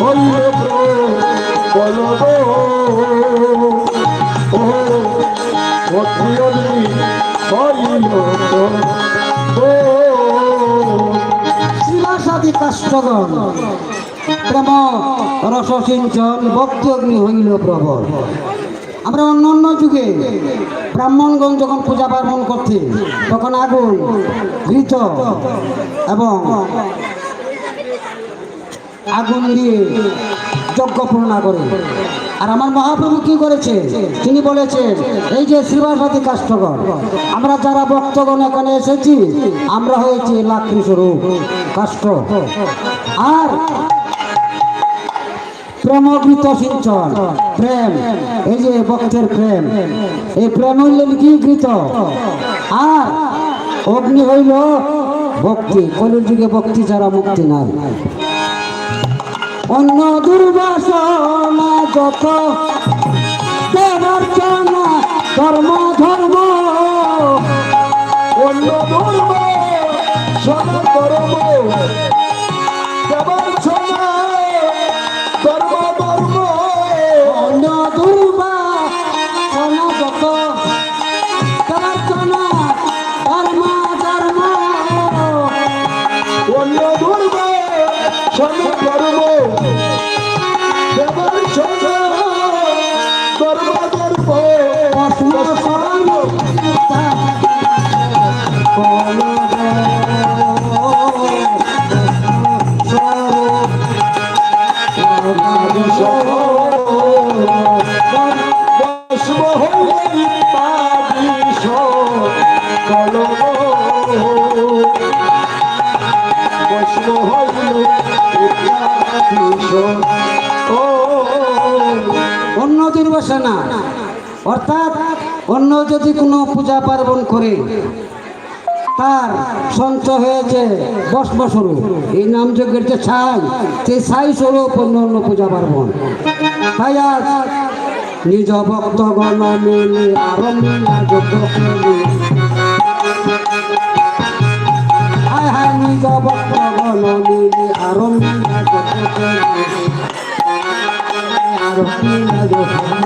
হইল প্রবল। ও, ভক্তি অগ্নি হইল প্রবল। শ্রীবাসাদি কাষ্ঠগণ প্রেম রস সিঞ্চন, ভক্তি অগ্নি হইল প্রবল। আমরা অন্য অন্য যুগে ব্রাহ্মণগণ যখন পূজা পার্বণ করতে, তখন আগুন, ঘৃত এবং আগুন দিয়ে যজ্ঞ পূর্ণা করে। আর আমার মহাপ্রভু কি করেছে? তিনি বলেছেন, "এই যে শ্রীবাসবাদী কাষ্ঠগণ, আমরা যারা ভক্তগণ এখানে এসেছি, আমরা হয়েছি লাকড়ি স্বরূপ কাষ্ঠ।" আর প্রেমঘৃত সিঞ্চন, প্রেম, এই যে ভক্তের প্রেম, এই প্রেম হইল কি? ঘৃত। আর অগ্নি হইল ভক্তি। কলির যুগে ভক্তি ছাড়া মুক্তি নাই। অন্ন দুর্বাসনা যত দেবার্চনা ধর্ম ধর্ম। অন্ন দুর্বাসনা ধর্ম ধর্ম। ধর্ম ধর্ম। অন্ন দুর্বাসনা যত দেবার্চনা ধর্ম ধর্ম। অন্ন দুর্বাসনা ধর্ম দেবার্চনা ধর্ম ধর্ম। ভস্ম স্বরূপ অন্ন দুর্বাসনা, অর্থাৎ অন্য যদি কোনো পূজা পার্বণ করে, তার সঞ্চয় হয়েছে ভস্ম স্বরূপ। এই নাম যজ্ঞের যে ছাই, সেই ছাই স্বরূপ অন্য অন্য পূজা পার্বণ। তাই আজ নিজ ভক্তগণ মিলি আরম্ভ যজ্ঞ করি। হায় হায়, নিজ ভক্তগণ মিলি আরম্ভ যজ্ঞ করি। আর হইল গো,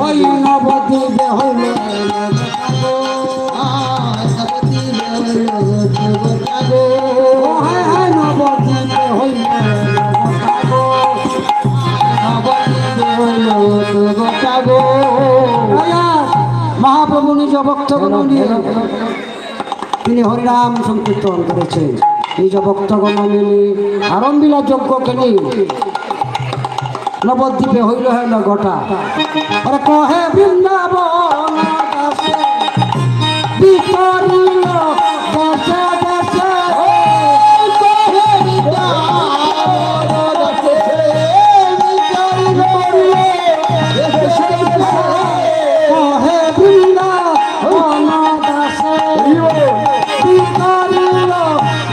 ওই নবদ্বীপে হইল গো। ও হায় হায়, নবদ্বীপে হইল গো। নবদ্বীপে হইল গো। আয়া, মহাপ্রভু নিজ ভক্তগণ নিয়ে তিনি হরিনাম সংকীর্তন করেছেন। নিজ ভক্তগণ মিলি আরম্ভিলা যজ্ঞ কেনি, নবদ্বীপে হইল হেন ঘটা। আরে কহে বৃন্দাবন দাসে, বিতরিল দেশে দেশে। কহে বৃন্দাবন দাসে, বিতরিল দেশে দেশে। কহে বৃন্দাবন দাসে, বিতরিল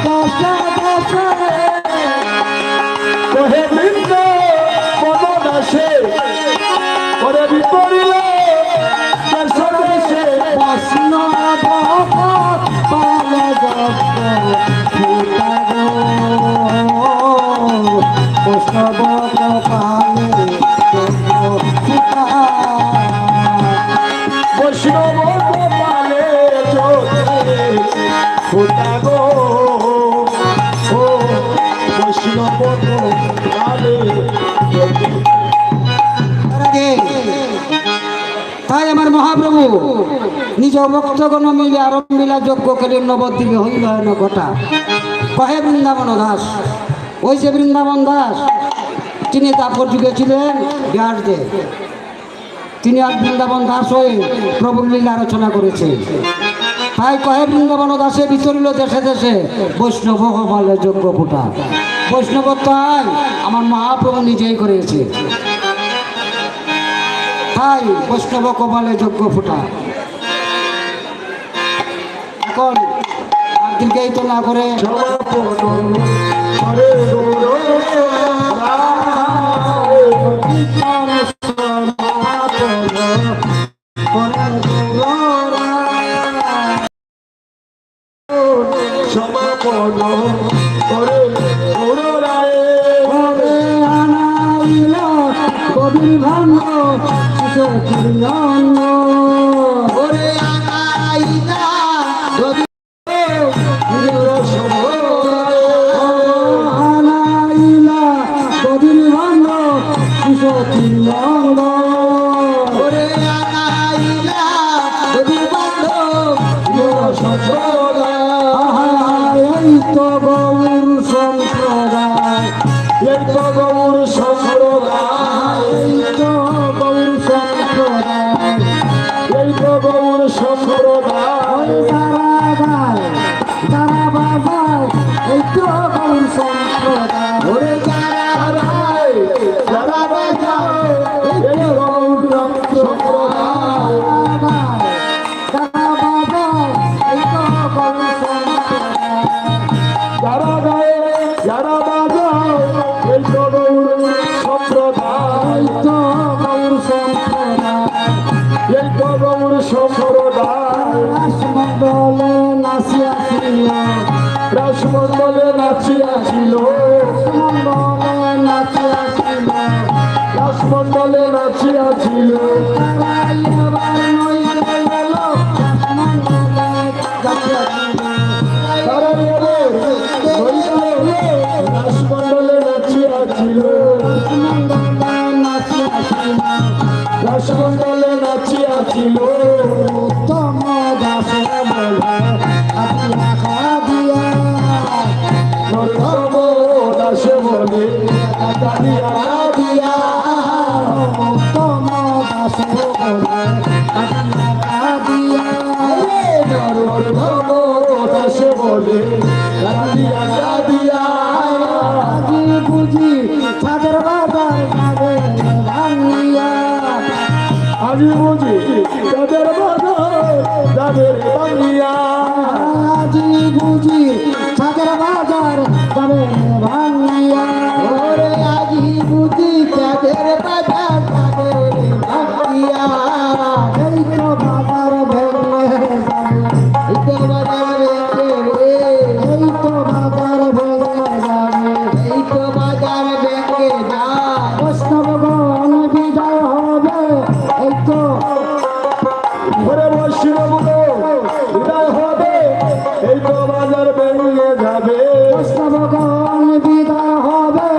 দেশে দেশে। কহে বৃন্দাবন দাসে, ওরে বিতরিল দেশে দেশে। বৈষ্ণব কপালে যজ্ঞ ফুটা গো, বৈষ্ণব কপালে যজ্ঞ ফুটা। বৈষ্ণব কপালে যজ্ঞ ফুটা গো, ও বৈষ্ণব কপালে যজ্ঞ। তাই আমার মহাপ্রভু নিজ ভক্তগণ মিলে আরম্ভিলা যজ্ঞ করি নবদ্বীপে হইল হেন ঘটা। কহে বৃন্দাবন দাস, ওই যে বৃন্দাবন দাস, তিনি দ্বাপর যুগে ছিলেন ব্যাসদেব। তিনি আর বৃন্দাবন দাস হয়ে প্রভুর লীলা রচনা করেছে। তাই কহে বৃন্দাবন দাসে বিতরিল দেশে দেশে, বৈষ্ণব কপালে যজ্ঞ ফুটা। বৈষ্ণবত্ব আয় আমার মহাপ্রভু নিজেই করেছে। তাই বৈষ্ণব কপালে যজ্ঞ ফুটা। এখন আর দীর্ঘায়িত না করে সমাপন করে গৌর রাম। সমাপন করে গৌর রায়। ঘরে আনাইল কবির ভাণ্ড, কিশোর কিরিয়াঙ্গ। ঘরে আনাইল কবির আনাইলা কবির ভাণ্ড, কিশোর কিরিয়াঙ্গ। ওরে আনাই সম্প্রদায়, এই তো গৌর সম্প্রদায়, এই তো গৌর সম্প্রদায়, এই তো গৌর সম্প্রদায়। ওরে যারা গায়, যারা বাজায়, এই তো গৌর সম্প্রদায়। ওরে যারা গায়, যারা বাজায়, এই তো গৌর সম্প্রদায়। যারা বাজায়, এই তো গৌর সম্প্রদায়। যারা গায়, যারা বাজায়, এই তো গৌর সম্প্রদায়। এই তো গৌর সম্প্রদায়। এই তো গৌর সম্প্রদায়। রাসমণ্ডলে নাচিয়াছিল। রাসমণ্ডলে নাচিয়াছিল। রাসমণ্ডলে নাচিয়াছিল। রাসমণ্ডলে নাচিয়াছিল। তারা এবার নইতে এলো। রাসমণ্ডলে তারা এলো, রাসমণ্ডলে নাচিয়াছিল। রাসমণ্ডলে নাচিয়াছিল। উত্তম দাসে বলে, কাটিয়া কাটিয়া। উত্তম দাসে বলে, কাটিয়া কাটিয়া। উত্তম দাসে বলে, কাটিয়া কাটিয়া। আরে নরোত্তম দাসে বলে, কাটিয়া কাটিয়া। আজি বুঝি চাঁদের বাজার যাবে ভাঙিয়া। আজি বুঝি চাঁদের বাজার যাবে ভাঙিয়া। আজি বুঝি চাঁদের বাজার যাবে ভাঙিয়া। ওরে আজি বুঝি চাঁদের বাজার যাবে ভাঙিয়া। এই তো বাজার ভেঙে যাবে। এই তো বাজার ভেঙে রে। এই তো বাজার ভেঙে যাবে। এই তো বাজার ভেঙে যাবে। বৈষ্ণবগণ বিদায় হবে। এই তো ঘরে বসে বলো, বিদায় হবে, এই তো বাজার ভেঙে যাবে। বৈষ্ণবগণ বিদায় হবে,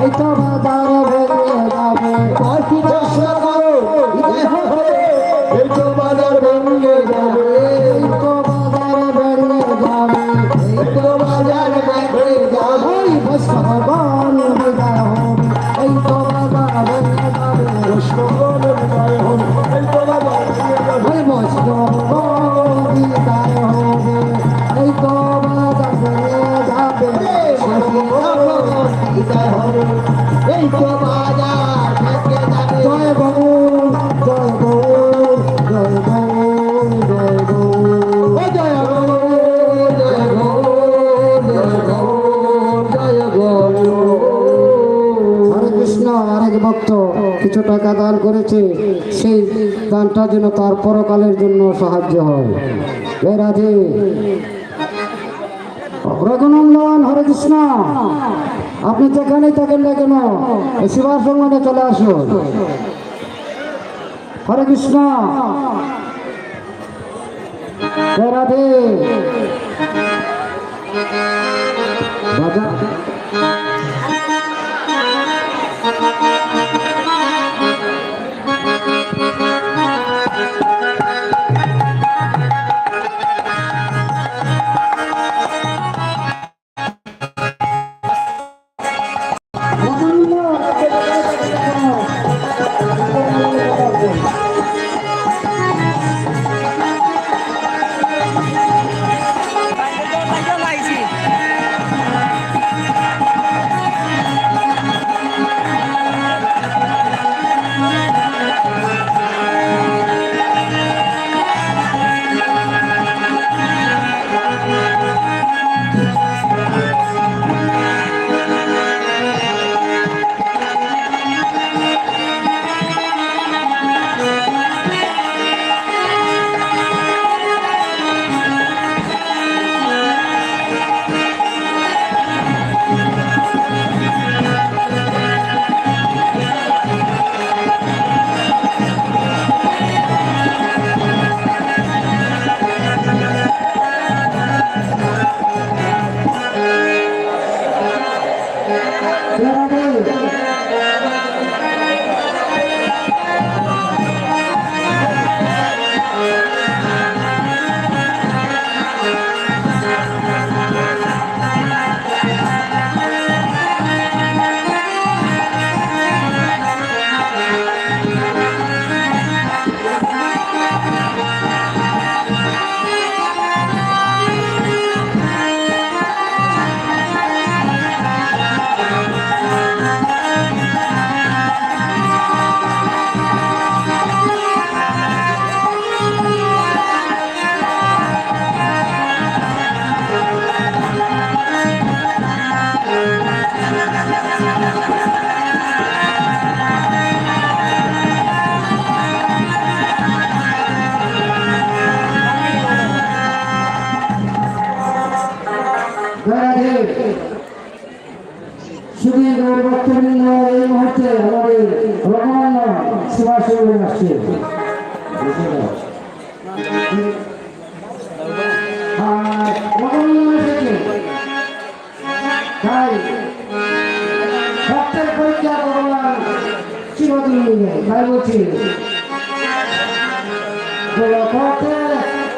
এই তো বাজার ভেঙে যাবে। বৈষ্ণবগণ বিদায় হবে, এই তো বাজার ভেঙে যাবে। এই তো বাজার ভেঙে যাবে। এই তো বাজার ভেঙে যাবে। ওই বৈষ্ণবগণ বিদায় হবে, এই তো বাজার ভেঙে যাবে। বৈষ্ণবগণ বিদায় হবে, এই তো বাজার ভেঙে যাবে। ওই বৈষ্ণবগণ বিদায় হবে, এই তো বাজার ভেঙে যাবে। বৈষ্ণবগণ বিদায় হবে, এই তো বাজার ভেঙে যাবে। জয় গৌর, জয় গৌর, জয় গৌর, জয় গৌর। ও জয় গৌর, জয় গৌর, জয় গৌর, জয় গৌর। হরে কৃষ্ণ। আরেক ভক্ত কিছু টাকা দান করেছে, সেই দানটা যেন তার পরকালের জন্য সাহায্য হয়। জয় রাধে। রঘুনন্দন, হরে কৃষ্ণ। আপনি যেখানেই থাকেন না কেন, এই সেবার সঙ্গে চলে আসুন। হরে কৃষ্ণ। জয় রাধে। বাজা। সুধী গৌর ভক্তবৃন্দ, এই মুহূর্তে আমাদের রঘুনন্দন সীমা সঙ্গে আসছে। আর রঘুনন্দন এসেছে। তাই ভক্তের পরীক্ষা ভগবান চিরদিন নিয়ে, তাই বলছি, গোলকে,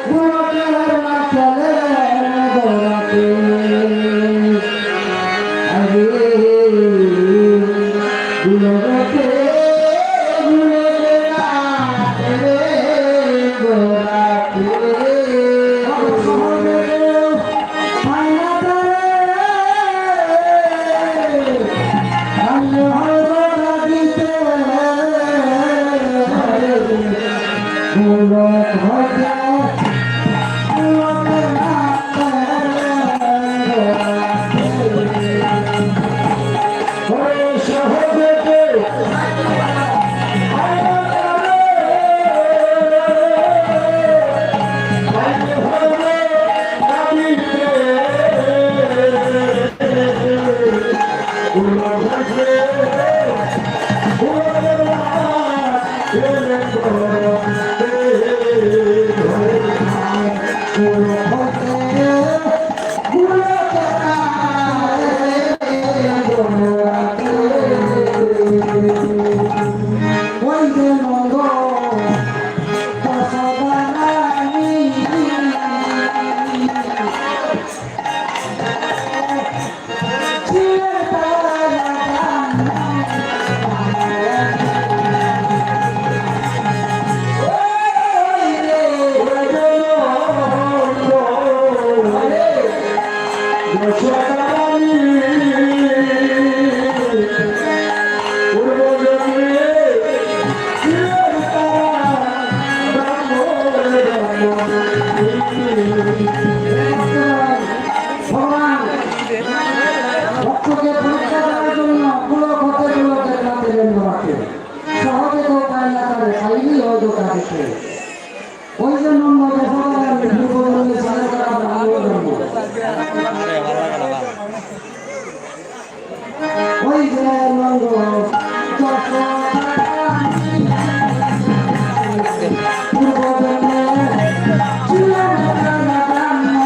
গোলকে রাখলে গোলকে। আরে, গোলকে, গোলকে রাখলে গোলকে। ভগবান ভক্তকে পরীক্ষা করার জন্য পুলক হতে পুলকের মধ্যে বের করাকে। সহজে তো পায় না তারে, খাইলেই হয়তো তাদেরকে। ওই যে নন্দ যশোদার পূর্বজন্মে সাধু করা ব্রাহ্মণ জন্ম। ওই যে নন্দ যশোদা পূর্বজন্মে ছিল না ব্রাহ্মণ।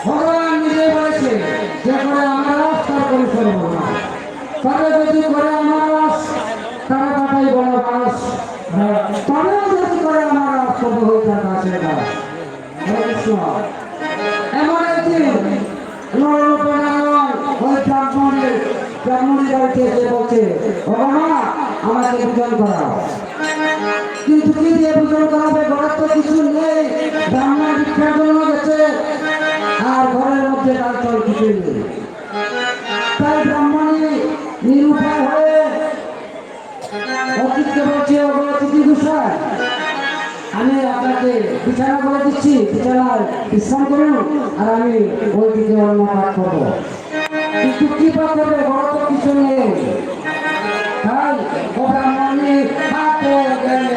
ভগবান নিজে বলেছে, "যে করে আমার আস, তার কোনো সর্বনাশ। তবে যদি করে আমার আস, তারা পাঠাই বনবাস। তবে যদি করে আমার আস, তবে হই তার কাছে দাস।" হরে কৃষ্ণ। এমন একদিন নররূপে নারায়ণ ওই ব্রাহ্মণী, ব্রাহ্মণী যে বলছে, "ও মা, আমাকে ভোজন করাও।" কিন্তু কি দিয়ে ভোজন করাবে? ঘরে তো কিছু নেই। ব্রাহ্মণ ভিক্ষার জন্য গেছে, আর ঘরের মধ্যে ডাল চাল কিছুই নেই। তাই ব্রাহ্মণী নিরুপায় হয়ে অতিথিকে বলছে, "ওগো অতিথি গোসাই, আমি আপনাকে বিছানা করে দিচ্ছি, বিছানায় বিশ্রাম করুন, আর আমি ওই দিকে অন্ন পাক করবো।" কিন্তু কি পাক করবে? ঘরে তো কিছু নেই। তাই ও ব্রাহ্মণী হাতে গেলে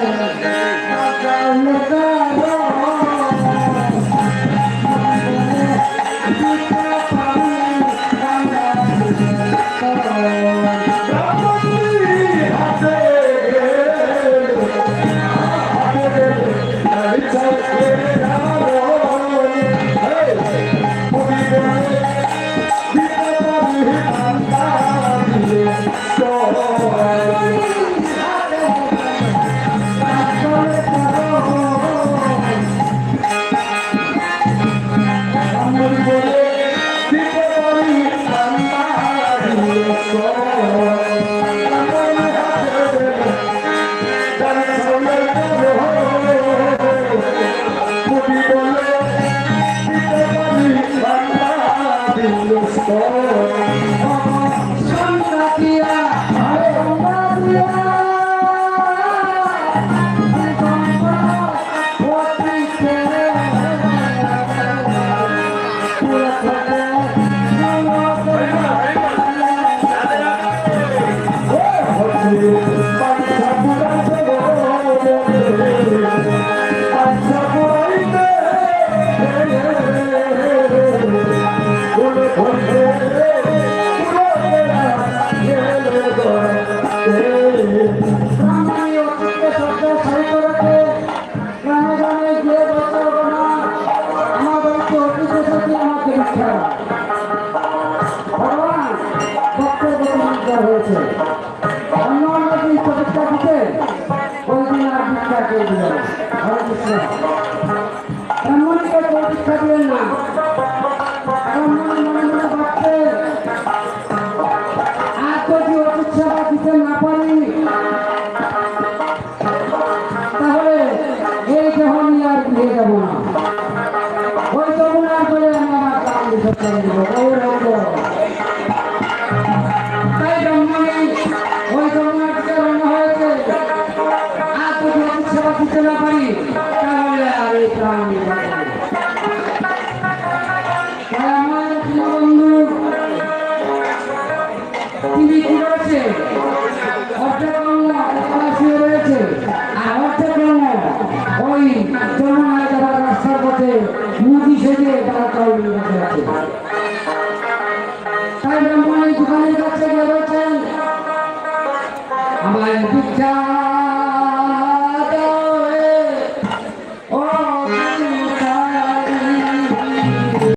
গ্রামে গ্রামে গিয়ে বলতে হবে না, আমার বাড়িতে অফিস এসেছে, আমাকে ভিক্ষা দাও। ভগবান ভক্তের প্রতি নির্ভর হয়েছে। অন্য অন্য দিন প্রতিষ্ঠা দিতে, ওই দিন আর ভিক্ষা কেউ দিল না। হরে কৃষ্ণ। ব্রাহ্মণীকে কেউ ভিক্ষা দিলেন না। ব্রাহ্মণী মনে মনে ভাবছে, আর যদি অফিস সেবা দিতে না পারি, তাহলে এই দেহ নিয়ে আর ফিরে যাব না। ওই যমুনার জলে আমি আমার প্রাণ বিসর্জন দিব। গৌর হরি। তাই ব্রাহ্মণী ওই যমুনার দিকে রওনা হয়েছে। আর যদি অফিস সেবা দিতে না পারি, তাহলে আর এই প্রাণ নিব না। তাই আমার প্রিয় বন্ধু, তিনি কি করেছে? অর্ধেক অঙ্গ একলা শুয়ে রয়েছে, আর অর্ধেক অঙ্গ ওই যমুনায় যাওয়ার রাস্তার পথে মুদি সেজে তার কাউরি বসে আছে। তাই ব্রাহ্মণ এই দোকানের কাছে গিয়ে বলছেন, "আমায় ভিক্ষা